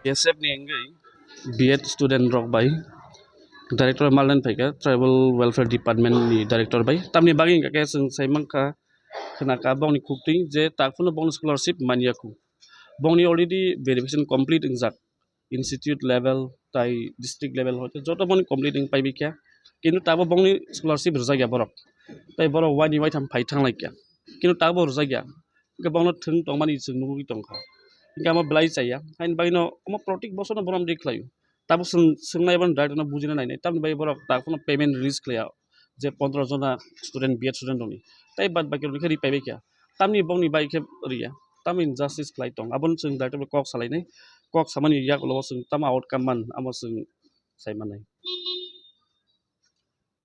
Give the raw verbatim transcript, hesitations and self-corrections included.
B S F ni wngwi B Ed student rok bai director malnan phaikha tribal welfare department ni director bai, tamni bagwi hwnkha khe chwng sai mankha, khwnakha bongni khuktwi je takhuno bongni scholarship manya khu, bongni already verification complete wngjak, institute level tai district level hoite joto bongni complete wng paibai kha, kintu tabo bongni scholarship rwjakya borok, tai borok waini waitham phai thanglaikha, kintu tabo rwjakya, hwnkhe bongno thwng tongmani chwng nugwi tongkha, hwnkhe amo belai chaya, haini bagwino omo protek bosorno borom ri khlaio. Tabuk swng-, swngnai abo direct no bujina nainai, tamni bagwi borok tak phano payment release khlaiya, je pondro jona student, B Ed student rokni, tai bad baki rokni khe ri paibai kha, tamni bongni bai khe riya, tamni justice khlai tong, abono chwng direct bai kok salainai, kok samani yagulo chwng tamo outcome man, amo chwng sai mannai.